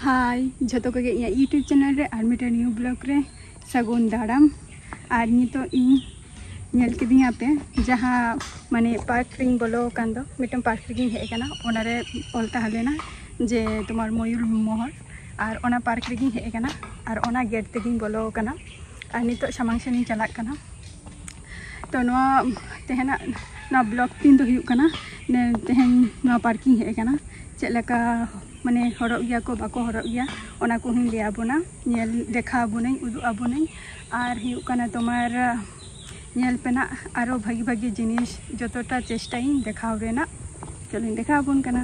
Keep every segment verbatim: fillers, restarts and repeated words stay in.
ᱦᱟᱭ ᱡᱷᱚᱛᱚ ᱠᱚᱜᱮ, ᱤᱧᱟᱹᱜ YouTube ᱪᱮᱱᱮᱞ ᱨᱮ ᱟᱨ ᱢᱤᱫᱴᱮᱱ ᱱᱤᱭᱩ ᱵᱞᱚᱜ ᱨᱮ ᱥᱟᱹᱜᱩᱱ ᱫᱟᱨᱟᱢ᱾ ᱟᱨ ᱱᱤᱛᱚᱜ ᱤᱧ ᱧᱮᱞ ᱠᱤᱫᱤᱧᱟ ᱯᱮ, ᱡᱟᱦᱟᱸ ᱢᱟᱱᱮ ᱯᱟᱨᱠ ᱨᱤᱧ ᱵᱚᱞᱚ ᱟᱠᱟᱱ ᱫᱚ, ᱢᱤᱫᱴᱟᱝ ᱯᱟᱨᱠ ᱨᱮᱜᱤᱧ ᱦᱮᱡ ᱟᱠᱟᱱᱟ᱾ ᱚᱱᱟᱨᱮ ᱚᱞ ᱛᱟᱦᱮᱸ ᱞᱮᱱᱟ ᱡᱮ ᱛᱳᱢᱟᱨ ᱢᱚᱭᱩᱨ ᱢᱚᱦᱚᱞ, ᱟᱨ ᱚᱱᱟ ᱯᱟᱨᱠ ᱨᱮᱜᱤᱧ ᱦᱮᱡ ᱟᱠᱟᱱᱟ ᱟᱨ ᱚᱱᱟ ᱜᱮᱴ ᱛᱮᱜᱤᱧ ᱵᱚᱞᱚ ᱟᱠᱟᱱᱟ᱾ ᱟᱨ ᱱᱤᱛᱚᱜ ᱥᱟᱢᱟᱝ ᱥᱮᱱᱤᱧ ᱪᱟᱞᱟᱜ ᱠᱟᱱᱟ᱾ ᱛᱚ ᱱᱚᱣᱟ ᱛᱮᱦᱮᱧᱟᱜ ᱱᱚᱣᱟ ᱵᱞᱚᱜ ᱛᱤᱧ ᱫᱚ ᱦᱩᱭᱩᱜ ᱠᱟᱱᱟ, ᱱᱮ ᱛᱮᱦᱮᱧ ᱱᱚᱣᱟ ᱯᱟᱨᱠᱤᱧ ᱦᱮᱡ ᱟᱠᱟᱱᱟ, ᱪᱮᱫ ᱞᱮᱠᱟ ᱢᱟᱱᱮ ᱦᱚᱨᱚᱜ ᱜᱮᱭᱟ ᱠᱚ ᱵᱟᱠᱚ ᱦᱚᱨᱚᱜ ᱜᱮᱭᱟ, ᱚᱱᱟ ᱠᱚᱦᱚᱸᱧ ᱞᱟᱹᱭ ᱟᱵᱚᱱᱟ, ᱧᱮᱞ ᱫᱮᱠᱷᱟᱣ ᱟᱵᱚᱱᱟᱹᱧ, ᱩᱫᱩᱜ ᱟᱵᱚᱱᱟᱹᱧ᱾ ᱟᱨ ᱦᱩᱭᱩᱜ ᱠᱟᱱᱟ ᱛᱳᱢᱟᱨ ᱧᱮᱞ ᱯᱮᱱᱟᱜ ᱟᱨᱚ ᱵᱷᱟᱜᱤ ᱵᱷᱟᱜᱤ ᱡᱤᱱᱤᱥ ᱡᱚᱛᱚᱴᱟ ᱪᱮᱥᱴᱟᱭᱟᱹᱧ ᱫᱮᱠᱷᱟᱣ ᱨᱮᱱᱟᱜ᱾ ᱪᱚᱞᱚᱧ ᱫᱮᱠᱷᱟᱣ ᱟᱵᱚᱱ ᱠᱟᱱᱟ᱾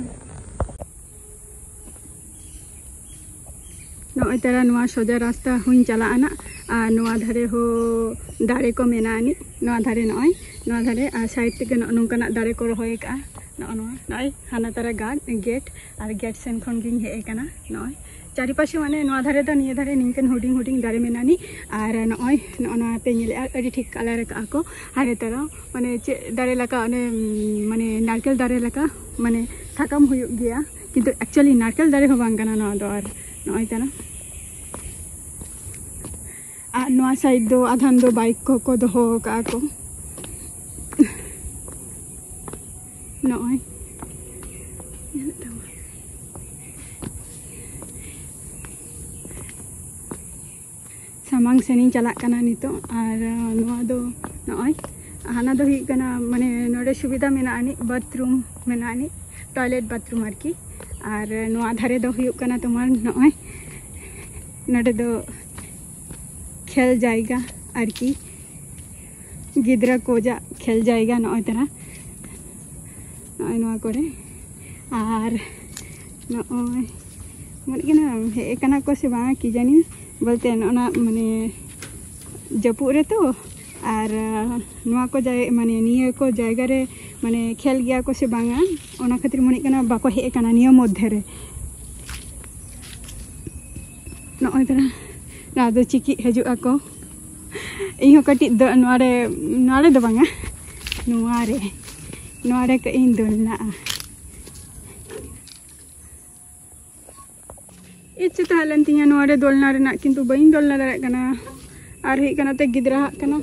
ᱱᱚᱜᱼᱚᱭ ᱛᱟᱨᱟ ᱱᱚᱣᱟ ᱥᱚᱡᱟ ᱨᱟᱥᱛᱟ ᱦᱚᱸᱧ ᱪᱟᱞᱟᱜᱼᱟ ᱱᱟᱜ, ᱟᱨ ᱱᱚᱣᱟ ᱫᱷᱟᱨᱮ ᱦᱚᱸ ᱫᱟᱨᱮ ᱠᱚ ᱢᱮᱱᱟᱜ ᱟᱹᱱᱤᱡ, ᱱᱚᱣᱟ ᱫᱷᱟᱨᱮ ᱱᱚᱜᱼᱚᱭ ᱱᱚᱣᱟ ᱫᱷᱟᱨᱮ, ᱟᱨ ᱥᱟᱭᱤᱰ ᱛᱮᱜᱮ ᱱᱚᱜᱼᱚ ᱱᱚᱝᱠᱟᱱᱟᱜ ᱫᱟᱨᱮ ᱠᱚ ᱨᱚᱦᱚᱭ ᱟᱠᱟᱜᱼᱟ᱾ ᱱᱚᱜᱼᱚ ᱱᱚᱣᱟ ᱱᱚᱜᱼᱚᱭ ᱦᱟᱱᱟ ᱛᱟᱨᱟ ᱜᱟᱲ ᱜᱮᱴ, ᱟᱨ ᱜᱮᱴ ᱥᱮᱱ ᱠᱷᱚᱱ ᱜᱤᱧ ᱦᱮᱡ ᱟᱠᱟᱱᱟ᱾ ᱱᱚᱜᱼᱚᱭ ᱪᱟᱨᱤᱯᱟᱥᱮ ᱢᱟᱱᱮ ᱱᱚᱣᱟ ᱫᱷᱟᱨᱮ ᱫᱚ ᱱᱤᱭᱟᱹ ᱫᱷᱟᱨᱮ ᱱᱤᱝᱠᱟᱹᱱ ᱦᱩᱰᱤᱧ ᱦᱩᱰᱤᱧ ᱫᱟᱨᱮ ᱢᱮᱱᱟᱜ ᱟᱹᱱᱤᱡ, ᱟᱨ ᱱᱚᱜᱼᱚᱭ ᱱᱚᱜᱼᱚ ᱱᱚᱣᱟ ᱯᱮ ᱧᱮᱞᱮᱜᱼᱟ ᱟᱹᱰᱤ ᱴᱷᱤᱠ ᱠᱟᱞᱟᱨ ᱟᱠᱟᱜᱼᱟ ᱠᱚ ᱦᱟᱱᱮ ᱛᱟᱨᱟ, ᱢᱟᱱᱮ ᱪᱮᱫ ᱫᱟᱨᱮ ᱞᱮᱠᱟ ᱚᱱᱮ ᱢᱟᱱᱮ ᱱᱟᱨᱠᱮᱞ ᱫᱟᱨᱮ ᱞᱮᱠᱟ ᱢᱟᱱᱮ ᱥᱟᱠᱟᱢ ᱦᱩᱭᱩᱜ ᱜᱮᱭᱟ, ᱠᱤᱱᱛᱩ ᱮᱠᱪᱩᱭᱮᱞᱤ ᱱᱟᱨᱠᱮᱞ ᱫᱟᱨᱮ ᱦᱚᱸ ᱵᱟᱝ ᱠᱟᱱᱟ ᱱᱚᱣᱟ ᱫᱚ᱾ ᱟᱨ ᱱᱚᱜᱼᱚᱭ ᱛᱟᱨᱟ, ᱟᱨ ᱱᱚᱣᱟ ᱥᱟᱭᱤᱰ ᱫᱚ ᱟᱫᱷᱟᱱ ᱫᱚ ᱵᱟᱭᱤᱠ ᱠᱚᱠᱚ ᱫᱚᱦᱚ ᱟᱠᱟᱜᱼᱟ ᱠᱚ᱾ ᱱᱚᱜᱼᱚᱭ ᱧᱮᱞᱮᱫ ᱛᱟᱢᱟ᱾ ᱥᱟᱢᱟᱝ ᱥᱮᱱᱤᱧ ᱪᱟᱞᱟᱜ ᱠᱟᱱᱟ ᱱᱤᱛᱚᱜ᱾ ᱟᱨ ᱱᱚᱣᱟ ᱫᱚ ᱱᱚᱜᱼᱚᱭ ᱦᱟᱱᱟ ᱫᱚ ᱦᱩᱭᱩᱜ ᱠᱟᱱᱟ ᱢᱟᱱᱮ ᱱᱚᱰᱮ ᱥᱩᱵᱤᱫᱷᱟ ᱢᱮᱱᱟᱜ ᱟᱹᱱᱤᱡ, ᱵᱟᱛᱷᱨᱩᱢ ᱢᱮᱱᱟᱜ ᱟᱹᱱᱤᱡ, ᱴᱚᱭᱞᱮᱴ ᱵᱟᱛᱷᱨᱩᱢ ᱟᱨᱠᱤ᱾ ᱟᱨ ᱱᱚᱣᱟ ᱫᱷᱟᱨᱮ ᱫᱚ ᱦᱩᱭᱩᱜ ᱠᱟᱱᱟ ᱛᱳᱢᱟᱨ ᱱᱚᱜᱼᱚᱭ ᱱᱚᱰᱮ ᱫᱚ ᱠᱷᱮᱞ ᱡᱟᱭᱜᱟ ᱟᱨᱠᱤ, ᱜᱤᱫᱽᱨᱟᱹ ᱠᱚ ᱡᱟ ᱠᱷᱮᱞ ᱡᱟᱭᱜᱟ ᱱᱚᱜᱼᱚᱭ ᱛᱟᱨᱟ, ᱱᱚᱜᱼᱚᱭ ᱱᱚᱣᱟ ᱠᱚᱨᱮ᱾ ᱟᱨ ᱱᱚᱜᱼᱚᱭ ᱢᱚᱱᱮ ᱠᱟᱱᱟ ᱦᱮᱡ ᱟᱠᱟᱱᱟ ᱠᱚ ᱥᱮ ᱵᱟᱝ ᱠᱤ ᱡᱟᱹᱱᱤ, ᱵᱚᱞᱛᱮ ᱱᱚᱜᱼᱚ ᱱᱟ ᱢᱟᱱᱮ ᱡᱟᱹᱯᱩᱫ ᱨᱮᱛᱚ, ᱟᱨ ᱱᱚᱣᱟ ᱠᱚ ᱡᱟᱭ-, ᱢᱟᱱᱮ ᱱᱤᱭᱟᱹ ᱠᱚ ᱡᱟᱭᱜᱟ ᱨᱮ ᱢᱟᱱᱮ ᱠᱷᱮᱞ ᱜᱮᱭᱟ ᱠᱚ ᱥᱮ ᱵᱟᱝᱟ, ᱚᱱᱟ ᱠᱷᱟᱹᱛᱤᱨ ᱢᱚᱱᱮᱜ ᱠᱟᱱᱟ ᱵᱟᱠᱚ ᱦᱮᱡ ᱟᱠᱟᱱᱟ ᱱᱤᱭᱟᱹ ᱢᱚᱫᱽᱫᱷᱮ ᱨᱮ᱾ ᱱᱚᱜᱼᱚᱭ ᱛᱟᱨᱟ ᱱᱚᱣᱟ ᱫᱚ ᱪᱤᱠᱤᱜ ᱦᱤᱡᱩᱜ ᱟᱠᱚ᱾ ᱤᱧ ᱦᱚᱸ ᱠᱟᱹᱴᱤᱡ ᱫᱚ ᱱᱚᱣᱟ ᱨᱮ, ᱱᱚᱣᱟ ᱨᱮ ᱫᱚ ᱵᱟᱝᱟ, ᱱᱚᱣᱟ ᱨᱮ, ᱱᱚᱣᱟ ᱨᱮ ᱠᱟᱹᱡ ᱤᱧ ᱫᱩᱞ ᱞᱟᱜᱼᱟ᱾ ᱤᱪᱪᱷᱟᱹ ᱛᱟᱦᱮᱸ ᱞᱮᱱ ᱛᱤᱧᱟᱹ ᱱᱚᱣᱟ ᱨᱮ ᱫᱚᱞᱱᱟ ᱨᱮᱱᱟᱜ, ᱠᱤᱱᱛᱩ ᱵᱟᱹᱧ ᱫᱚᱞᱱᱟ ᱫᱟᱲᱮᱭᱟᱜ ᱠᱟᱱᱟ᱾ ᱟᱨ ᱦᱩᱭᱩᱜ ᱠᱟᱱᱟ ᱛᱮ ᱜᱤᱫᱽᱨᱟᱹ ᱦᱟᱜ ᱠᱟᱱᱟ,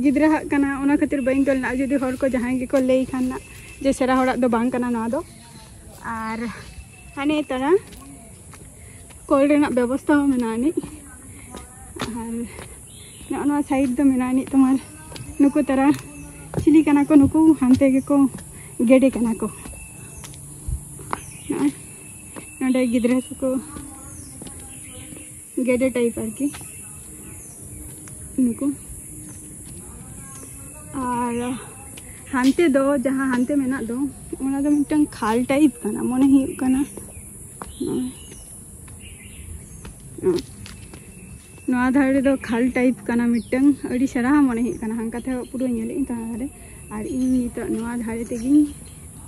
ᱜᱤᱫᱽᱨᱟᱹ ᱦᱟᱜ ᱠᱟᱱᱟ, ᱚᱱᱟ ᱠᱷᱟᱹᱛᱤᱨ ᱵᱟᱹᱧ ᱫᱚᱞᱱᱟ᱾ ᱡᱩᱫᱤ ᱦᱚᱲ ᱠᱚ ᱡᱟᱦᱟᱸᱭ ᱜᱮᱠᱚ ᱞᱟᱹᱭ ᱠᱷᱟᱱ ᱱᱟᱜ ᱡᱮ ᱥᱮᱬᱟ ᱦᱚᱲᱟᱜ ᱫᱚ ᱵᱟᱝ ᱠᱟᱱᱟ ᱱᱚᱣᱟ ᱫᱚ᱾ ᱟᱨ ᱦᱟᱱᱮ ᱛᱟᱨᱟ ᱠᱚᱞ ᱨᱮᱱᱟᱜ ᱵᱮᱵᱚᱥᱛᱷᱟ ᱦᱚᱸ ᱢᱮᱱᱟᱜᱼᱟ ᱟᱹᱱᱤᱡ᱾ ᱟᱨ ᱱᱚᱜᱼᱚ ᱱᱚᱣᱟ ᱥᱟᱭᱤᱰ ᱫᱚ ᱢᱮᱱᱟᱜᱼᱟ ᱟᱹᱱᱤᱡ ᱛᱳᱢᱟᱨ ᱱᱩᱠᱩ ᱛᱟᱨᱟ ᱪᱤᱞᱤ ᱠᱟᱱᱟ ᱠᱚ, ᱱᱩᱠᱩ ᱦᱟᱱᱛᱮ ᱜᱮᱠᱚ ᱜᱮᱰᱮ ᱠᱟᱱᱟ ᱠᱚ᱾ ᱱᱚᱜᱼᱚᱭ ᱱᱚᱰᱮ ᱜᱤᱫᱽᱨᱟᱹ ᱠᱚᱠᱚ ᱜᱮᱰᱮ ᱴᱟᱭᱤᱯ ᱟᱨᱠᱤ ᱱᱩᱠᱩ᱾ ᱟᱨ ᱦᱟᱱᱛᱮ ᱫᱚ, ᱡᱟᱦᱟᱸ ᱦᱟᱱᱛᱮ ᱢᱮᱱᱟᱜ ᱫᱚ, ᱚᱱᱟ ᱫᱚ ᱢᱤᱫᱴᱟᱝ ᱠᱷᱟᱞ ᱴᱟᱭᱤᱯ ᱠᱟᱱᱟ ᱢᱚᱱᱮ ᱦᱩᱭᱩᱜ ᱠᱟᱱᱟ᱾ ᱱᱚᱜᱼᱚᱭ᱾ ᱱᱚᱣᱟ ᱫᱷᱟᱨᱮ ᱫᱚ ᱠᱷᱟᱞ ᱴᱟᱭᱤᱯ ᱠᱟᱱᱟ ᱢᱤᱫᱴᱟᱝ, ᱟᱹᱰᱤ ᱪᱮᱦᱨᱟ ᱦᱚᱸ ᱢᱚᱱᱮ ᱦᱩᱭᱩᱜ ᱠᱟᱱᱟ᱾ ᱦᱟᱱᱠᱟ ᱛᱮᱦᱚᱸ ᱯᱩᱨᱟᱹ ᱧᱮᱞᱮᱫ ᱟᱹᱧ ᱛᱟᱞᱟ ᱫᱷᱟᱨᱮ, ᱟᱨ ᱤᱧ ᱱᱤᱛᱚᱜ ᱱᱚᱣᱟ ᱫᱷᱟᱨᱮ ᱛᱮᱜᱮᱧ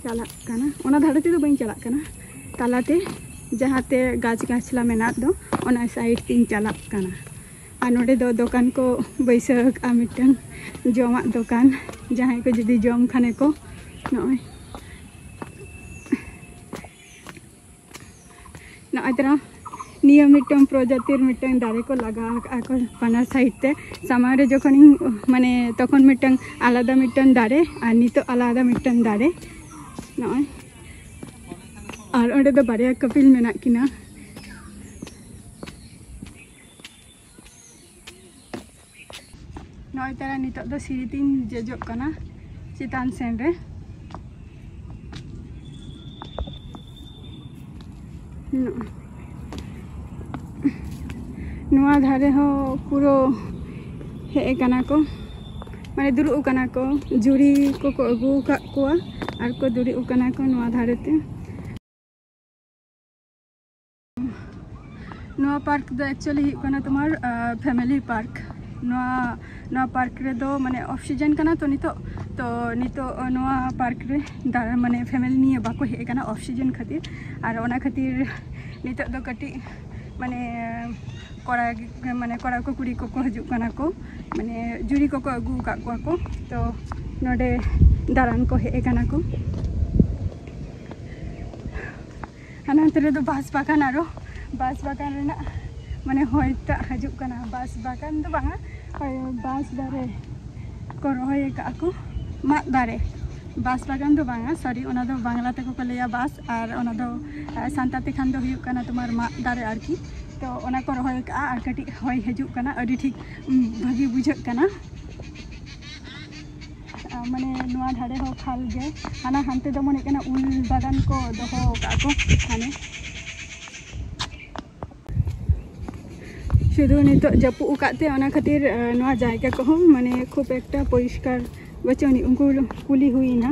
ᱪᱟᱞᱟᱜ ᱠᱟᱱᱟ᱾ ᱚᱱᱟ ᱫᱷᱟᱨᱮ ᱛᱮᱫᱚ ᱵᱟᱹᱧ ᱪᱟᱞᱟᱜ ᱠᱟᱱᱟ, ᱛᱟᱞᱟᱛᱮ ᱡᱟᱦᱟᱸᱛᱮ ᱜᱟᱪᱷ ᱜᱟᱪᱷᱞᱟ ᱢᱮᱱᱟᱜ ᱫᱚ, ᱚᱱᱟ ᱥᱟᱭᱤᱰ ᱛᱮᱧ ᱪᱟᱞᱟᱜ ᱠᱟᱱᱟ᱾ ᱟᱨ ᱱᱚᱰᱮ ᱫᱚ ᱫᱚᱠᱟᱱ ᱠᱚ ᱵᱟᱹᱭᱥᱟᱹᱣ ᱟᱠᱟᱫᱼᱟ, ᱢᱤᱫᱴᱟᱝ ᱡᱚᱢᱟᱜ ᱫᱚᱠᱟᱱ, ᱡᱟᱦᱟᱸᱭ ᱠᱚ ᱡᱩᱫᱤ ᱡᱚᱢ ᱠᱷᱟᱱᱮ ᱠᱚ᱾ ᱱᱚᱜᱼᱚᱭ ᱱᱚᱜᱼᱚᱭ ᱛᱚᱨᱟ ᱱᱤᱭᱟᱹ ᱢᱤᱫᱴᱟᱝ ᱯᱨᱚᱡᱟᱛᱤᱨ ᱢᱤᱫᱴᱟᱝ ᱫᱟᱨᱮ ᱠᱚ ᱞᱟᱜᱟᱣ ᱟᱠᱟᱫᱼᱟ ᱠᱚ ᱵᱟᱱᱟᱨ ᱥᱟᱭᱤᱰ ᱛᱮ᱾ ᱥᱟᱢᱟᱝ ᱨᱮ ᱡᱚᱠᱷᱚᱱᱤᱧ, ᱢᱟᱱᱮ, ᱛᱚᱠᱷᱚᱱ ᱢᱤᱫᱴᱟᱝ ᱟᱞᱟᱫᱟ ᱢᱤᱫᱴᱟᱝ ᱫᱟᱨᱮ, ᱟᱨ ᱱᱤᱛᱚᱜ ᱟᱞᱟᱫᱟ ᱢᱤᱫᱴᱟᱝ ᱫᱟᱨᱮ᱾ ᱱᱚᱜᱼᱚᱭ᱾ ᱟᱨ ᱚᱸᱰᱮ ᱫᱚ ᱵᱟᱨᱭᱟ ᱠᱟᱯᱤᱞ ᱢᱮᱱᱟᱜ ᱠᱤᱱᱟ᱾ ᱱᱚᱜᱼᱚᱭ ᱛᱟᱨᱟ ᱱᱤᱛᱚᱜ ᱫᱚ ᱥᱤᱲᱤ ᱛᱤᱧ ᱫᱮᱡᱚᱜ ᱠᱟᱱᱟ ᱪᱮᱛᱟᱱ ᱥᱮᱱ ᱨᱮ᱾ ᱱᱚᱜᱼᱚᱭ᱾ ᱱᱚᱣᱟ ᱫᱷᱟᱨᱮ ᱦᱚᱸ ᱯᱩᱨᱟᱹ ᱦᱮᱡ ᱟᱠᱟᱱᱟ ᱠᱚ, ᱢᱟᱱᱮ ᱫᱩᱲᱩᱵ ᱟᱠᱟᱱᱟ ᱠᱚ, ᱡᱩᱨᱤ ᱠᱚᱠᱚ ᱟᱹᱜᱩ ᱟᱠᱟᱫ ᱠᱚᱣᱟ ᱟᱨ ᱠᱚ ᱫᱩᱲᱩᱵ ᱟᱠᱟᱱᱟ ᱠᱚ ᱱᱚᱣᱟ ᱫᱷᱟᱨᱮ ᱛᱮ᱾ ᱱᱚᱣᱟ ᱯᱟᱨᱠ ᱫᱚ actually ᱦᱩᱭᱩᱜ ᱠᱟᱱᱟ ᱛᱳᱢᱟᱨ, ᱟᱸ, family park᱾ ᱱᱚᱣᱟ, ᱱᱚᱣᱟ ᱯᱟᱨᱠ ᱨᱮᱫᱚ ᱢᱟᱱᱮ off season ᱠᱟᱱᱟ ᱛᱚ ᱱᱤᱛᱚᱜ, ᱛᱚ ᱱᱤᱛᱚᱜ ᱱᱚᱣᱟ ᱯᱟᱨᱠ ᱨᱮ ᱫᱟᱬᱟᱱ ᱢᱟᱱᱮ family ᱱᱤᱭᱮ ᱵᱟᱠᱚ ᱦᱮᱡ ᱟᱠᱟᱱᱟ off season ᱠᱷᱟᱹᱛᱤᱨ᱾ ᱟᱨ ᱚᱱᱟ ᱠᱷᱟᱹᱛᱤᱨ ᱱᱤᱛᱚᱜ ᱫᱚ ᱠᱟᱹᱴᱤᱡ ᱢᱟᱱᱮ ᱠᱚᱲᱟ ᱜᱤ-, ᱢᱟᱱᱮ ᱠᱚᱲᱟ ᱠᱚ ᱠᱩᱲᱤ ᱠᱚᱠᱚ ᱦᱤᱡᱩᱜ ᱠᱟᱱᱟ ᱠᱚ, ᱢᱟᱱᱮ ᱡᱩᱨᱤ ᱠᱚᱠᱚ ᱟᱹᱜᱩ ᱟᱠᱟᱫ ᱠᱚᱣᱟ ᱠᱚ, ᱛᱚ ᱱᱚᱰᱮ ᱫᱟᱬᱟᱱ ᱠᱚ ᱦᱮᱡ ᱟᱠᱟᱱᱟ ᱠᱚ᱾ ᱦᱟᱱᱟ ᱱᱚᱛᱮ ᱨᱮᱫᱚ ᱵᱟᱥ ᱵᱟᱜᱟᱱ ᱟᱨᱚ ᱵᱟᱥ ᱵᱟᱜᱟᱱ ᱨᱮᱱᱟᱜ ᱢᱟᱱᱮ ᱦᱚᱭ ᱴᱟᱜ ᱦᱤᱡᱩᱜ ᱠᱟᱱᱟ᱾ ᱵᱟᱥ ᱵᱟᱜᱟᱱ ᱫᱚ ᱵᱟᱝᱟ, ᱦᱳᱭ, ᱵᱟᱥ ᱫᱟᱨᱮ ᱠᱚ ᱨᱚᱦᱚᱭ ᱟᱠᱟᱫᱼᱟ ᱠᱚ, ᱢᱟᱫ ᱫᱟᱨᱮ᱾ ᱵᱟᱥ ᱵᱟᱜᱟᱱ ᱫᱚ ᱵᱟᱝᱟ, ᱥᱚᱨᱤ, ᱚᱱᱟ ᱫᱚ ᱵᱟᱝᱞᱟ ᱛᱮᱠᱚ ᱠᱚ ᱞᱟᱹᱭᱟ ᱵᱟᱥ, ᱟᱨ ᱚᱱᱟ ᱫᱚ ᱥᱟᱱᱛᱟᱲ ᱛᱮᱠᱷᱟᱱ ᱫᱚ ᱦᱩᱭᱩᱜ ᱠᱟᱱᱟ ᱛᱳᱢᱟᱨ ᱢᱟᱫ ᱫᱟᱨᱮ ᱟᱨᱠᱤ᱾ ᱛᱚ ᱚᱱᱟ ᱠᱚ ᱨᱚᱦᱚᱭ ᱟᱠᱟᱫᱼᱟ ᱟᱨ ᱠᱟᱹᱴᱤᱡ ᱦᱚᱭ ᱦᱤᱡᱩᱜ ᱠᱟᱱᱟ, ᱟᱹᱰᱤ ᱴᱷᱤᱠ ᱵᱷᱟᱹᱜᱤ ᱵᱩᱡᱷᱟᱹᱜ ᱠᱟᱱᱟ᱾ ᱢᱟᱱᱮ ᱱᱚᱣᱟ ᱫᱷᱟᱨᱮ ᱦᱚᱸ ᱠᱷᱟᱞ ᱜᱮ, ᱦᱟᱱᱟ ᱦᱟᱱᱛᱮ ᱫᱚ ᱢᱚᱱᱮ ᱠᱟᱱᱟ ᱩᱞ ᱵᱟᱜᱟᱱ ᱠᱚ ᱫᱚᱦᱚ ᱟᱠᱟᱫᱼᱟ ᱠᱚ ᱦᱟᱱᱮ᱾ ᱥᱩᱫᱷᱩ ᱱᱤᱛᱚᱜ ᱡᱟᱹᱯᱩᱫ ᱟᱠᱟᱫ ᱛᱮ ᱚᱱᱟ ᱠᱷᱟᱹᱛᱤᱨ ᱱᱚᱣᱟ ᱡᱟᱭᱜᱟ ᱠᱚᱦᱚᱸ ᱢᱟᱱᱮ ᱠᱷᱩᱵ ᱮᱠᱴᱟ ᱯᱚᱨᱤᱥᱠᱟᱨ ᱵᱟᱹᱪᱩᱜ ᱟᱹᱱᱤᱡ᱾ ᱩᱱᱠᱩ ᱠᱩᱞᱤ ᱦᱩᱭᱱᱟ,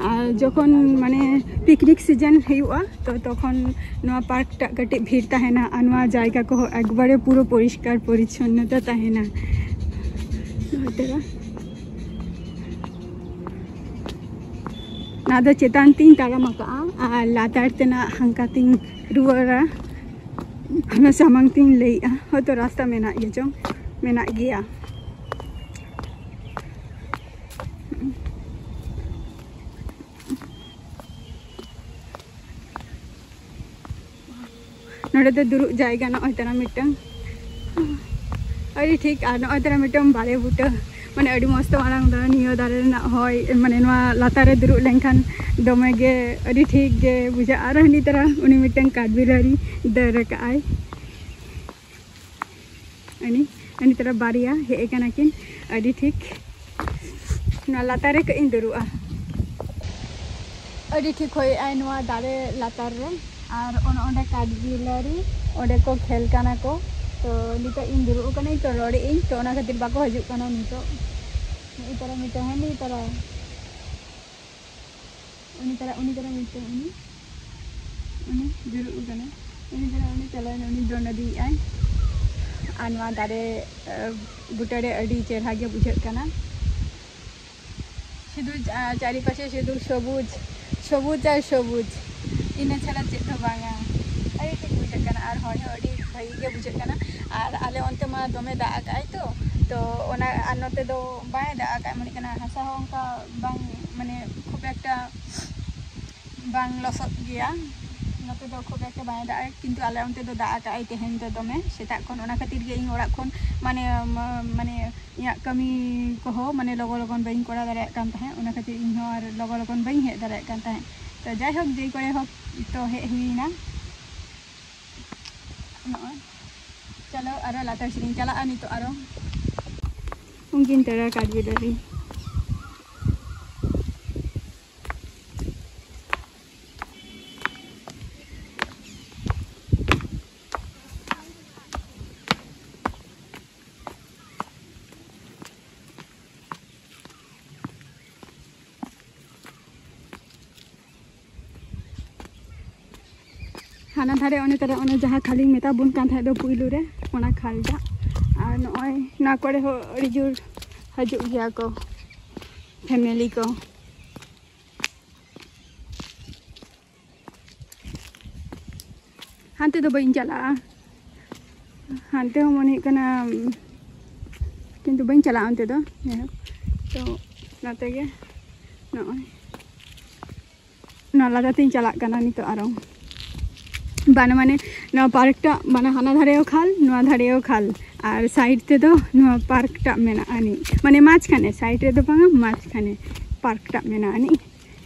ᱟᱨ ᱡᱚᱠᱷᱚᱱ ᱢᱟᱱᱮ ᱯᱤᱠᱱᱤᱠ ᱥᱤᱡᱮᱱ ᱦᱩᱭᱩᱜᱼᱟ, ᱛᱚ ᱛᱚᱠᱷᱚᱱ ᱱᱚᱣᱟ ᱯᱟᱨᱠ ᱴᱟᱜ ᱠᱟᱹᱴᱤᱡ ᱵᱷᱤᱲ ᱛᱟᱦᱮᱱᱟ, ᱟᱨ ᱱᱚᱣᱟ ᱡᱟᱭᱜᱟ ᱠᱚᱦᱚᱸ ᱮᱠᱵᱟᱨᱮ ᱯᱩᱨᱟᱹ ᱯᱚᱨᱤᱥᱠᱟᱨ ᱯᱚᱨᱤᱪᱷᱚᱱᱱᱚᱛᱟ ᱛᱟᱦᱮᱱᱟ᱾ ᱱᱚᱣᱟ ᱫᱚ ᱪᱮᱛᱟᱱ ᱛᱤᱧ ᱛᱟᱲᱟᱢ ᱟᱠᱟᱫᱼᱟ ᱟᱨ ᱞᱟᱛᱟᱨ ᱛᱮᱱᱟᱜ ᱦᱟᱱᱠᱟ ᱛᱤᱧ ᱨᱩᱣᱟᱹᱲᱟ᱾ ᱦᱟᱱᱟ ᱥᱟᱢᱟᱝ ᱛᱤᱧ ᱞᱟᱹᱭᱮᱜᱼᱟ, ᱦᱚᱭᱛᱳ ᱨᱟᱥᱛᱟ ᱢᱮᱱᱟᱜ ᱜᱮᱪᱚᱝ, ᱢᱮᱱᱟᱜ ᱜᱮᱭᱟ᱾ ᱱᱚᱰᱮ ᱫᱚ ᱫᱩᱲᱩᱵ ᱡᱟᱭᱜᱟ ᱱᱚᱜᱼᱚᱭ ᱛᱟᱨᱟ ᱢᱤᱫᱴᱟᱝ ᱟᱹᱰᱤ ᱴᱷᱤᱠ᱾ ᱟᱨ ᱱᱚᱜᱼᱚᱭ ᱛᱟᱨᱟ ᱢᱤᱫᱴᱟᱝ ᱵᱟᱲᱮ ᱵᱩᱴᱟᱹ, ᱢᱟᱱᱮ ᱟᱹᱰᱤ ᱢᱚᱡᱽ ᱛᱮ ᱢᱟᱲᱟᱝ ᱫᱚ ᱱᱤᱭᱟᱹ ᱫᱟᱨᱮ ᱨᱮᱱᱟᱜ ᱦᱚᱭ, ᱢᱟᱱᱮ ᱱᱚᱣᱟ ᱞᱟᱛᱟᱨ ᱨᱮ ᱫᱩᱲᱩᱵ ᱞᱮᱱᱠᱷᱟᱱ ᱫᱚᱢᱮ ᱜᱮ ᱟᱹᱰᱤ ᱴᱷᱤᱠ ᱜᱮ ᱵᱩᱡᱷᱟᱹᱜᱼᱟ᱾ ᱟᱨ ᱦᱟᱹᱱᱤ ᱛᱟᱨᱟ ᱩᱱᱤ ᱢᱤᱫᱴᱟᱝ ᱠᱟᱴᱵᱤᱞᱟᱹᱨᱤ ᱫᱟᱹᱲ ᱟᱠᱟᱜᱼᱟᱭ᱾ ᱟᱹᱱᱤ ᱟᱹᱱᱤ ᱛᱟᱨᱟ ᱵᱟᱨᱭᱟ ᱦᱮᱡ ᱟᱠᱟᱱᱟ ᱠᱤᱱ᱾ ᱟᱹᱰᱤ ᱴᱷᱤᱠ ᱱᱚᱣᱟ ᱞᱟᱛᱟᱨ ᱨᱮ ᱠᱟᱹᱡ ᱤᱧ ᱫᱩᱲᱩᱵᱼᱟ᱾ ᱟᱹᱰᱤ ᱴᱷᱤᱠ ᱦᱚᱭᱮᱜᱼᱟᱭ ᱱᱚᱣᱟ ᱫᱟᱨᱮ ᱞᱟᱛᱟᱨ ᱨᱮ᱾ ᱟᱨ ᱚᱱ ᱚᱸᱰᱮ ᱠᱟᱴᱵᱤᱞᱟᱹᱨᱤ, ᱚᱸᱰᱮ ᱠᱚ ᱠᱷᱮᱞ ᱠᱟᱱᱟ ᱠᱚ᱾ ᱛᱚ ᱱᱤᱛᱚᱜ ᱤᱧ ᱫᱩᱲᱩᱵ ᱟᱠᱟᱱᱟᱹᱧ, ᱛᱚ ᱨᱚᱲᱮᱫ ᱟᱹᱧ, ᱛᱚ ᱚᱱᱟ ᱠᱷᱟᱹᱛᱤᱨ ᱵᱟᱠᱚ ᱦᱤᱡᱩᱜ ᱠᱟᱱᱟ ᱱᱤᱛᱚᱜ᱾ ᱱᱤᱭᱟᱹ ᱛᱟᱨᱟ ᱢᱤᱫᱴᱟᱝ, ᱦᱮᱸ, ᱱᱤᱭᱟᱹ ᱛᱟᱨᱟ᱾ ᱩᱱᱤ ᱛᱟᱨᱟ, ᱩᱱᱤ ᱛᱟᱨᱟ ᱢᱤᱫᱴᱟᱝ, ᱩᱱᱤ, ᱩᱱᱤ ᱫᱩᱲᱩᱵ ᱟᱠᱟᱱᱟᱭ᱾ ᱩᱱᱤ ᱛᱟᱨᱟ, ᱩᱱᱤ ᱪᱟᱞᱟᱣᱮᱱᱟ, ᱩᱱᱤ ᱫᱚᱱ ᱤᱫᱤᱭᱮᱫᱼᱟᱭ᱾ ᱟᱨ ᱱᱚᱣᱟ ᱫᱟᱨᱮ, ᱟᱹ, ᱵᱩᱴᱟᱹᱨᱮ ᱟᱹᱰᱤ ᱪᱮᱦᱨᱟ ᱜᱮ ᱵᱩᱡᱷᱟᱹᱜ ᱠᱟᱱᱟ᱾ ᱥᱩᱫᱷᱩ, ᱟ, ᱪᱟᱨᱤᱯᱟᱥᱮ ᱥᱩᱫᱷᱩ ᱥᱚᱵᱩᱡᱽ, ᱥᱚᱵᱩᱡᱽ ᱟᱨ ᱥᱚᱵᱩᱡᱽ, ᱤᱱᱟᱹ ᱪᱷᱟᱲᱟ ᱪᱮᱫ ᱦᱚᱸ ᱵᱟᱝᱟ᱾ ᱟᱹᱰᱤ ᱴᱷᱤᱠ ᱵᱩᱡᱷᱟᱹᱜ ᱠᱟᱱᱟ ᱟᱨ ᱦᱚᱭ ᱦᱚᱸ ᱟᱹᱰᱤ ᱵᱷᱟᱹᱜᱤ ᱜᱮ ᱵᱩᱡᱷᱟᱹᱜ ᱠᱟᱱᱟ᱾ ᱟᱨ ᱟᱞᱮ ᱚᱱᱛᱮ ᱢᱟ ᱫᱚᱢᱮ ᱫᱟᱜ ᱟᱠᱟᱫᱼᱟᱭ ᱛᱚ, ᱛᱚ ᱚᱱᱟ, ᱟᱨ ᱱᱚᱛᱮ ᱫᱚ ᱵᱟᱭ ᱫᱟᱜ ᱟᱠᱟᱫᱼᱟ, ᱢᱚᱱᱮ ᱠᱟᱱᱟ ᱦᱟᱥᱟ ᱦᱚᱸ ᱚᱱᱠᱟ ᱵᱟᱝ, ᱢᱟᱱᱮ ᱠᱷᱩᱵ ᱮᱠᱴᱟ ᱵᱟᱝ ᱞᱚᱥᱚᱫ ᱜᱮᱭᱟ, ᱱᱚᱛᱮ ᱫᱚ ᱠᱷᱩᱵ ᱮᱠᱴᱟ ᱵᱟᱭ ᱫᱟᱜ ᱮᱫ, ᱠᱤᱱᱛᱩ ᱟᱞᱮ ᱚᱱᱛᱮ ᱫᱚ ᱫᱟᱜ ᱟᱠᱟᱫ ᱟᱭ ᱛᱮᱦᱮᱧ ᱫᱚ ᱫᱚᱢᱮ ᱥᱮᱛᱟᱜ ᱠᱷᱚᱱ᱾ ᱚᱱᱟ ᱠᱷᱟᱹᱛᱤᱨ ᱜᱮ ᱤᱧ ᱚᱲᱟᱜ ᱠᱷᱚᱱ ᱢᱟᱱᱮ, ᱢᱟ-, ᱢᱟᱱᱮ ᱤᱧᱟᱹᱜ ᱠᱟᱹᱢᱤ ᱠᱚᱦᱚᱸ ᱢᱟᱱᱮ ᱞᱚᱜᱚᱱ ᱞᱚᱜᱚᱱ ᱵᱟᱹᱧ ᱠᱚᱨᱟᱣ ᱫᱟᱲᱮᱭᱟᱜ ᱠᱟᱱ ᱛᱟᱦᱮᱸᱫ, ᱚᱱᱟ ᱠᱷᱟᱹᱛᱤᱨ ᱤᱧ ᱦᱚᱸ ᱟᱨ ᱞᱚᱜᱚᱱ ᱞᱚᱜᱚᱱ ᱵᱟᱹᱧ ᱦᱮᱡ ᱫᱟᱲᱮᱭᱟᱜ ᱠᱟᱱ ᱛᱟᱦᱮᱸᱫ᱾ ᱛᱚ ᱡᱟᱭᱦᱳᱠ, ᱡᱮ ᱠᱚᱨᱮ ᱦᱳᱠ ᱛᱚ ᱦᱮᱡ ᱦᱩᱭᱱᱟ᱾ ᱱᱚᱜᱼᱚᱭ, ᱪᱚᱞᱚ ᱟᱨᱚ ᱞᱟᱛᱟᱨ ᱥᱮᱫ ᱤᱧ ᱪᱟᱞᱟᱜᱼᱟ ᱱᱤᱛᱚᱜ ᱟᱨᱚ᱾ ᱩᱱᱠᱤᱱ ᱛᱟᱨᱟ ᱠᱟᱨᱡᱚ ᱫᱟᱨᱮ᱾ ᱦᱟᱱᱟ ᱫᱷᱟᱨᱮ ᱚᱱᱮ ᱛᱟᱨᱟ, ᱚᱱᱮ ᱡᱟᱦᱟᱸ ᱠᱷᱟᱞᱤᱧ ᱢᱮᱛᱟ ᱵᱚᱱ ᱠᱟᱱ ᱛᱟᱦᱮᱸᱫ ᱫᱚ ᱯᱩᱭᱞᱩ ᱨᱮ, ᱚᱱᱟ ᱠᱷᱟᱞᱴᱟᱜ᱾ ᱟᱨ ᱱᱚᱜᱼᱚᱭ ᱱᱚᱣᱟ ᱠᱚᱨᱮ ᱦᱚᱸ ᱟᱹᱰᱤ ᱡᱳᱨ ᱦᱤᱡᱩᱜ ᱜᱮᱭᱟ ᱠᱚ ᱯᱷᱮᱢᱮᱞᱤ ᱠᱚ᱾ ᱦᱟᱱᱛᱮ ᱫᱚ ᱵᱟᱹᱧ ᱪᱟᱞᱟᱜᱼᱟ, ᱦᱟᱱᱛᱮ ᱦᱚᱸ ᱢᱚᱱᱮ ᱦᱩᱭᱩᱜ ᱠᱟᱱᱟ, ᱠᱤᱱᱛᱩ ᱵᱟᱹᱧ ᱪᱟᱞᱟᱜᱼᱟ ᱚᱱᱛᱮ ᱫᱚ᱾ ᱡᱟᱭᱦᱳᱠ, ᱛᱚ ᱱᱚᱛᱮ ᱜᱮ ᱱᱚᱜᱼᱚᱭ ᱱᱚᱣᱟ ᱞᱟᱜᱟᱛᱤᱧ ᱪᱟᱞᱟᱜ ᱠᱟᱱᱟ ᱱᱤᱛᱚᱜ ᱟᱨᱚ᱾ ᱵᱟᱱᱟ ᱢᱟᱱᱮ ᱱᱚᱣᱟ ᱯᱟᱨᱠ ᱴᱟᱜ ᱢᱟᱱᱮ ᱦᱟᱱᱟ ᱫᱷᱟᱨᱮ ᱦᱚᱸ ᱠᱷᱟᱞ, ᱱᱚᱣᱟ ᱫᱷᱟᱨᱮ ᱦᱚᱸ ᱠᱷᱟᱞ, ᱟᱨ ᱥᱟᱭᱤᱰ ᱛᱮᱫᱚ ᱱᱚᱣᱟ ᱯᱟᱨᱠ ᱴᱟᱜ ᱢᱮᱱᱟᱜᱼᱟ ᱟᱹᱱᱤᱡ, ᱢᱟᱱᱮ ᱢᱟᱡᱷᱠᱷᱟᱱᱮ, ᱥᱟᱭᱤᱰ ᱨᱮᱫᱚ ᱵᱟᱝᱟ, ᱢᱟᱡᱷᱠᱷᱟᱱᱮ ᱯᱟᱨᱠ ᱴᱟᱜ ᱢᱮᱱᱟᱜᱼᱟ ᱟᱹᱱᱤᱡ᱾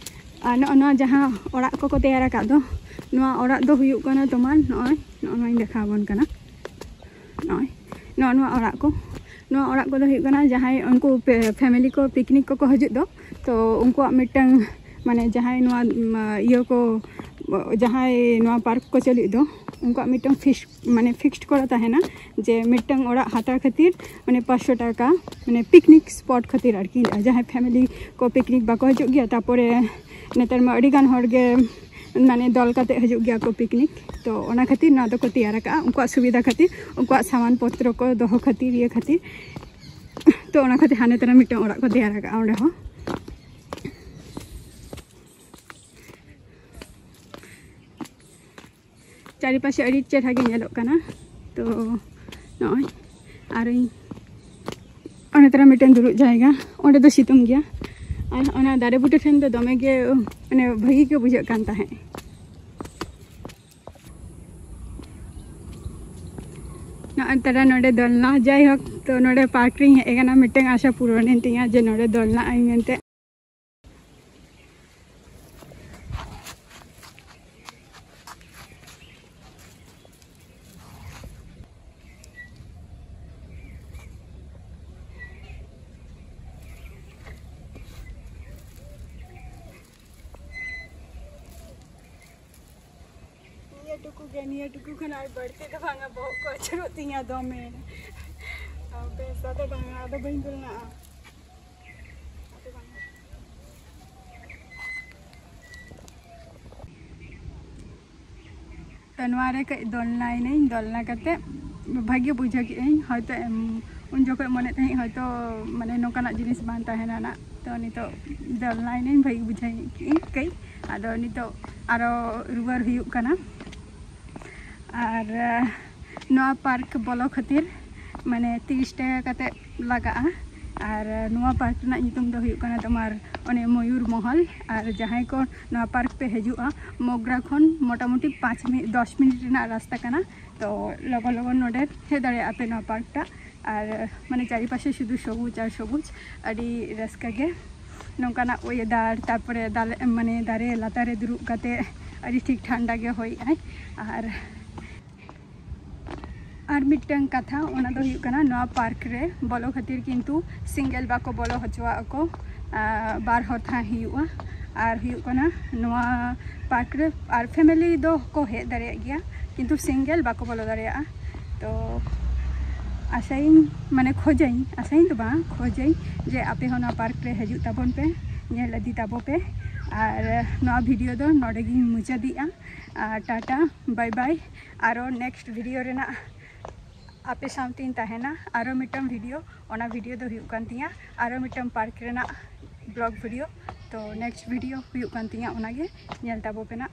ᱟᱨ ᱱᱚᱜᱼᱚ ᱱᱚᱣᱟ ᱡᱟᱦᱟᱸ ᱚᱲᱟᱜ ᱠᱚᱠᱚ ᱛᱮᱭᱟᱨ ᱟᱠᱟᱫ ᱫᱚ, ᱱᱚᱣᱟ ᱚᱲᱟᱜ ᱫᱚ ᱦᱩᱭᱩᱜ ᱠᱟᱱᱟ ᱛᱳᱢᱟᱨ ᱱᱚᱜᱼᱚᱭ, ᱱᱚᱜᱼᱚ ᱱᱚᱣᱟᱧ ᱫᱮᱠᱷᱟᱣ ᱟᱵᱚᱱ ᱠᱟᱱᱟ᱾ ᱱᱚᱜᱼᱚᱭ ᱱᱚᱜᱼᱚ ᱱᱚᱣᱟ ᱚᱲᱟᱜ ᱠᱚ, ᱱᱚᱣᱟ ᱚᱲᱟᱜ ᱠᱚᱫᱚ ᱦᱩᱭᱩᱜ ᱠᱟᱱᱟ ᱡᱟᱦᱟᱸᱭ ᱩᱱᱠᱩ ᱯᱮ-, ᱯᱷᱮᱢᱮᱞᱤ ᱠᱚ ᱯᱤᱠᱱᱤᱠ ᱠᱚᱠᱚ ᱦᱤᱡᱩᱜ ᱫᱚ, ᱛᱚ ᱩᱱᱠᱩᱣᱟᱜ ᱢᱤᱫᱴᱟᱝ ᱢᱟᱱᱮ ᱡᱟᱦᱟᱸᱭ ᱱᱚᱣᱟ, ᱩᱢ, ᱤᱭᱟᱹ ᱠᱚ, ᱡᱟᱦᱟᱸᱭ ᱱᱚᱣᱟ ᱯᱟᱨᱠ ᱠᱚ ᱪᱟᱹᱞᱩᱭᱮᱫ ᱫᱚ, ᱩᱱᱠᱩᱣᱟᱜ ᱢᱤᱫᱴᱟᱝ ᱯᱷᱤᱥ-, ᱢᱟᱱᱮ ᱯᱷᱤᱠᱥᱰ ᱠᱚᱨᱟ ᱛᱟᱦᱮᱱᱟ ᱡᱮ ᱢᱤᱫᱴᱟᱝ ᱚᱲᱟᱜ ᱦᱟᱛᱟᱣ ᱠᱷᱟᱹᱛᱤᱨ ᱢᱟᱱᱮ ᱯᱟᱸᱪᱥᱚ ᱴᱟᱠᱟ, ᱢᱟᱱᱮ ᱯᱤᱠᱱᱤᱠ ᱥᱯᱚᱴ ᱠᱷᱟᱹᱛᱤᱨ ᱟᱨᱠᱤ, ᱡᱟᱦᱟᱸᱭ ᱯᱷᱮᱢᱮᱞᱤ ᱠᱚ ᱯᱤᱠᱱᱤᱠ ᱵᱟᱠᱚ ᱦᱤᱡᱩᱜ ᱜᱮᱭᱟ, ᱛᱟᱨᱯᱚᱨᱮ ᱱᱮᱛᱟᱨ ᱢᱟ ᱟᱹᱰᱤ ᱜᱟᱱ ᱦᱚᱲ ᱜᱮ ᱢᱟᱱᱮ ᱫᱚᱞ ᱠᱟᱛᱮ ᱦᱤᱡᱩᱜ ᱜᱮᱭᱟ ᱠᱚ ᱯᱤᱠᱱᱤᱠ, ᱛᱚ ᱚᱱᱟ ᱠᱷᱟᱹᱛᱤᱨ ᱱᱚᱣᱟ ᱫᱚᱠᱚ ᱛᱮᱭᱟᱨ ᱟᱠᱟᱫᱼᱟ ᱩᱱᱠᱩᱣᱟᱜ ᱥᱩᱵᱤᱫᱷᱟ ᱠᱷᱟᱹᱛᱤᱨ, ᱩᱱᱠᱩᱣᱟᱜ ᱥᱟᱢᱟᱱ ᱯᱚᱛᱨᱚ ᱠᱚ ᱫᱚᱦᱚ ᱠᱷᱟᱹᱛᱤᱨ, ᱤᱭᱟᱹ ᱠᱷᱟᱹᱛᱤᱨ᱾ ᱛᱚ ᱚᱱᱟ ᱠᱷᱟᱹᱛᱤᱨ ᱦᱟᱱᱮ ᱛᱟᱨᱟ ᱢᱤᱫᱴᱟᱝ ᱚᱲᱟᱜ ᱠᱚ ᱛᱮᱭᱟᱨ ᱟᱠᱟᱫᱼᱟ ᱚᱸᱰᱮ ᱦᱚᱸ᱾ ᱪᱟᱨᱤᱯᱟᱥᱮ ᱟᱹᱰᱤ ᱪᱮᱦᱨᱟ ᱜᱮ ᱧᱮᱞᱚᱜ ᱠᱟᱱᱟ᱾ ᱛᱚ ᱱᱚᱜᱼᱚᱭ ᱟᱨ ᱤᱧ ᱚᱸᱰᱮ ᱛᱟᱨᱟ ᱢᱤᱫᱴᱮᱱ ᱫᱩᱲᱩᱵ ᱡᱟᱭᱜᱟ, ᱚᱸᱰᱮ ᱫᱚ ᱥᱤᱛᱩᱝ ᱜᱮᱭᱟ᱾ ᱟᱨ ᱚᱱᱟ ᱫᱟᱨᱮ ᱵᱩᱴᱟᱹ ᱴᱷᱮᱱ ᱫᱚ ᱫᱚᱢᱮ ᱜᱮ ᱢᱟᱱᱮ ᱵᱷᱟᱹᱜᱤ ᱜᱮ ᱵᱩᱡᱷᱟᱹᱜ ᱠᱟᱱ ᱛᱟᱦᱮᱸᱫ᱾ ᱱᱚᱜᱼᱚᱭ ᱛᱟᱨᱟ ᱱᱚᱰᱮ ᱫᱚᱞᱱᱟ, ᱡᱟᱭᱦᱳᱠ, ᱛᱚ ᱱᱚᱰᱮ ᱯᱟᱨᱠ ᱨᱤᱧ ᱦᱮᱡ ᱟᱠᱟᱱᱟ, ᱢᱤᱫᱴᱟᱝ ᱟᱥᱟ ᱯᱩᱨᱚᱱᱮᱱ ᱛᱤᱧᱟ ᱡᱮ ᱱᱚᱰᱮ ᱫᱚᱞᱱᱟ ᱟᱹᱧ ᱢᱮᱱᱛᱮ᱾ ᱱᱤᱭᱟᱹ ᱴᱩᱠᱩ ᱜᱮ, ᱱᱤᱭᱟᱹ ᱴᱩᱠᱩ ᱠᱷᱚᱱ ᱟᱨ ᱵᱟᱹᱲᱛᱤ ᱫᱚ ᱵᱟᱝᱟ, ᱵᱚᱦᱚᱜ ᱠᱚ ᱟᱹᱪᱩᱨᱚᱜ ᱛᱤᱧᱟ ᱫᱚᱢᱮ᱾ ᱵᱮᱥ, ᱟᱫᱚ ᱵᱟᱝᱟ, ᱟᱫᱚ ᱵᱟᱹᱧ ᱫᱩᱞᱱᱟᱜᱼᱟ᱾ ᱟᱫᱚ ᱵᱟᱝᱟ᱾ ᱛᱚ ᱱᱚᱣᱟ ᱨᱮ ᱠᱟᱹᱡ ᱫᱚᱞᱱᱟᱭᱱᱟᱹᱧ, ᱫᱚᱞᱱᱟ ᱠᱟᱛᱮ ᱵᱷᱟᱜᱮ ᱵᱩᱡᱷᱟᱹᱣ ᱠᱮᱫᱟᱹᱧ᱾ ᱦᱚᱭᱛᱳ ᱮᱢ, ᱩᱱ ᱡᱚᱠᱷᱚᱱ ᱢᱚᱱᱮ ᱛᱟᱦᱮᱸᱫ ᱦᱚᱭᱛᱳ ᱢᱟᱱᱮ ᱱᱚᱝᱠᱟᱱᱟᱜ ᱡᱤᱱᱤᱥ ᱵᱟᱝ ᱛᱟᱦᱮᱱᱟ ᱱᱟᱜ᱾ ᱛᱚ ᱱᱤᱛᱚᱜ ᱫᱚᱞᱱᱟᱭᱱᱟᱹᱧ, ᱵᱷᱟᱜᱮ ᱵᱩᱡᱷᱟᱹᱣ ᱠᱮᱫᱟᱹᱧ ᱠᱟᱹᱡ᱾ ᱟᱫᱚ ᱱᱤᱛᱚᱜ ᱟᱨᱚ ᱨᱩᱣᱟᱹᱲ ᱦᱩᱭᱩᱜ ᱠᱟᱱᱟ᱾ ᱟᱨ ᱱᱚᱣᱟ ᱯᱟᱨᱠ ᱵᱚᱞᱚ ᱠᱷᱟᱹᱛᱤᱨ ᱢᱟᱱᱮ ᱛᱤᱨᱤᱥ ᱴᱟᱠᱟ ᱠᱟᱛᱮ ᱞᱟᱜᱟᱜᱼᱟ᱾ ᱟᱨ ᱱᱚᱣᱟ ᱯᱟᱨᱠ ᱨᱮᱱᱟᱜ ᱧᱩᱛᱩᱢ ᱫᱚ ᱦᱩᱭᱩᱜ ᱠᱟᱱᱟ ᱛᱳᱢᱟᱨ ᱚᱱᱮ ᱢᱚᱭᱩᱨ ᱢᱚᱦᱚᱞ᱾ ᱟᱨ ᱡᱟᱦᱟᱸᱭ ᱠᱚ ᱱᱚᱣᱟ ᱯᱟᱨᱠ ᱯᱮ ᱦᱤᱡᱩᱜᱼᱟ, ᱢᱳᱜᱽᱨᱟ ᱠᱷᱚᱱ ᱢᱚᱴᱟᱢᱩᱴᱤ ᱯᱟᱸᱪ ᱢᱤᱱᱤᱴ, ᱫᱚᱥ ᱢᱤᱱᱤᱴ ᱨᱮᱱᱟᱜ ᱨᱟᱥᱛᱟ ᱠᱟᱱᱟ᱾ ᱛᱚ ᱞᱚᱜᱚᱱ ᱞᱚᱜᱚᱱ ᱱᱚᱰᱮ ᱦᱮᱡ ᱫᱟᱲᱮᱭᱟᱜᱼᱟ ᱯᱮ ᱱᱚᱣᱟ ᱯᱟᱨᱠ ᱴᱟᱜ᱾ ᱟᱨ ᱢᱟᱱᱮ ᱪᱟᱨᱤᱯᱟᱥᱮ ᱥᱩᱫᱷᱩ ᱥᱚᱵᱩᱡ ᱟᱨ ᱥᱚᱵᱩᱡ, ᱟᱹᱰᱤ ᱨᱟᱹᱥᱠᱟᱹ ᱜᱮ᱾ ᱱᱚᱝᱠᱟᱱᱟᱜ ᱳᱭᱮᱫᱟᱨ, ᱛᱟᱨᱯᱚᱨᱮ ᱫᱟᱞᱮ-, ᱢᱟᱱᱮ ᱫᱟᱨᱮ ᱞᱟᱛᱟᱨ ᱨᱮ ᱫᱩᱲᱩᱵ ᱠᱟᱛᱮ ᱟᱹᱰᱤ ᱴᱷᱤᱠ ᱴᱷᱟᱱᱰᱟ ᱜᱮ ᱦᱚᱭᱮᱜᱼᱟᱭ᱾ ᱟᱨ ᱟᱨ ᱢᱤᱫᱴᱟᱝ ᱠᱟᱛᱷᱟ, ᱚᱱᱟ ᱫᱚ ᱦᱩᱭᱩᱜ ᱠᱟᱱᱟ, ᱱᱚᱣᱟ ᱯᱟᱨᱠ ᱨᱮ ᱵᱚᱞᱚ ᱠᱷᱟᱹᱛᱤᱨ ᱠᱤᱱᱛᱩ ᱥᱤᱝᱜᱮᱞ ᱵᱟᱠᱚ ᱵᱚᱞᱚ ᱦᱚᱪᱚᱣᱟᱜ ᱟᱠᱚ, ᱟᱨ ᱵᱟᱨ ᱦᱚᱲ ᱛᱟᱦᱮᱸ ᱦᱩᱭᱩᱜᱼᱟ᱾ ᱟᱨ ᱦᱩᱭᱩᱜ ᱠᱟᱱᱟ, ᱱᱚᱣᱟ ᱯᱟᱨᱠ ᱨᱮ ᱟᱨ ᱯᱷᱮᱢᱮᱞᱤ ᱫᱚ ᱠᱚ ᱦᱮᱡ ᱫᱟᱲᱮᱭᱟᱜ ᱜᱮᱭᱟ, ᱠᱤᱱᱛᱩ ᱥᱤᱝᱜᱮᱞ ᱵᱟᱠᱚ ᱵᱚᱞᱚ ᱫᱟᱲᱮᱭᱟᱜᱼᱟ᱾ ᱛᱚ ᱟᱥᱟᱭᱟᱹᱧ, ᱢᱟᱱᱮ ᱠᱷᱚᱡᱟᱹᱧ, ᱟᱥᱟᱭᱟᱹᱧ ᱫᱚ ᱵᱟᱝ, ᱠᱷᱚᱡᱟᱹᱧ ᱡᱮ ᱟᱯᱮ ᱦᱚᱸ ᱱᱚᱣᱟ ᱯᱟᱨᱠ ᱨᱮ ᱦᱤᱡᱩᱜ ᱛᱟᱵᱚᱱ ᱯᱮ, ᱧᱮᱞ ᱤᱫᱤ ᱛᱟᱵᱚ ᱯᱮ᱾ ᱟᱨ ᱱᱚᱣᱟ ᱵᱷᱤᱰᱤᱭᱳ ᱫᱚ ᱱᱚᱰᱮ ᱜᱤᱧ ᱢᱩᱪᱟᱹᱫᱮᱜᱼᱟ᱾ ᱟᱨ ᱴᱟᱴᱟ, ᱵᱟᱭ ᱵᱟᱭ᱾ ᱟᱨᱚ ᱱᱮᱠᱥᱴ ᱵᱷᱤᱰᱤᱭᱳ ᱨᱮᱱᱟᱜ ᱟᱯᱮ ᱥᱟᱶᱛᱮᱧ ᱛᱟᱦᱮᱱᱟ᱾ ᱟᱨᱚ ᱢᱤᱫᱴᱟᱝ ᱵᱷᱤᱰᱤᱭᱳ, ᱚᱱᱟ ᱵᱷᱤᱰᱤᱭᱳ ᱫᱚ ᱦᱩᱭᱩᱜ ᱠᱟᱱ ᱛᱤᱧᱟ ᱟᱨᱚ ᱢᱤᱫᱴᱟᱝ ᱯᱟᱨᱠ ᱨᱮᱱᱟᱜ ᱵᱞᱚᱜ ᱵᱷᱤᱰᱤᱭᱳ᱾ ᱛᱚ ᱱᱮᱠᱥᱴ ᱵᱷᱤᱰᱤᱭᱳ ᱦᱩᱭᱩᱜ ᱠᱟᱱ ᱛᱤᱧᱟ, ᱚᱱᱟᱜᱮ ᱧᱮᱞ ᱛᱟᱵᱚ ᱯᱮ ᱱᱟᱜ᱾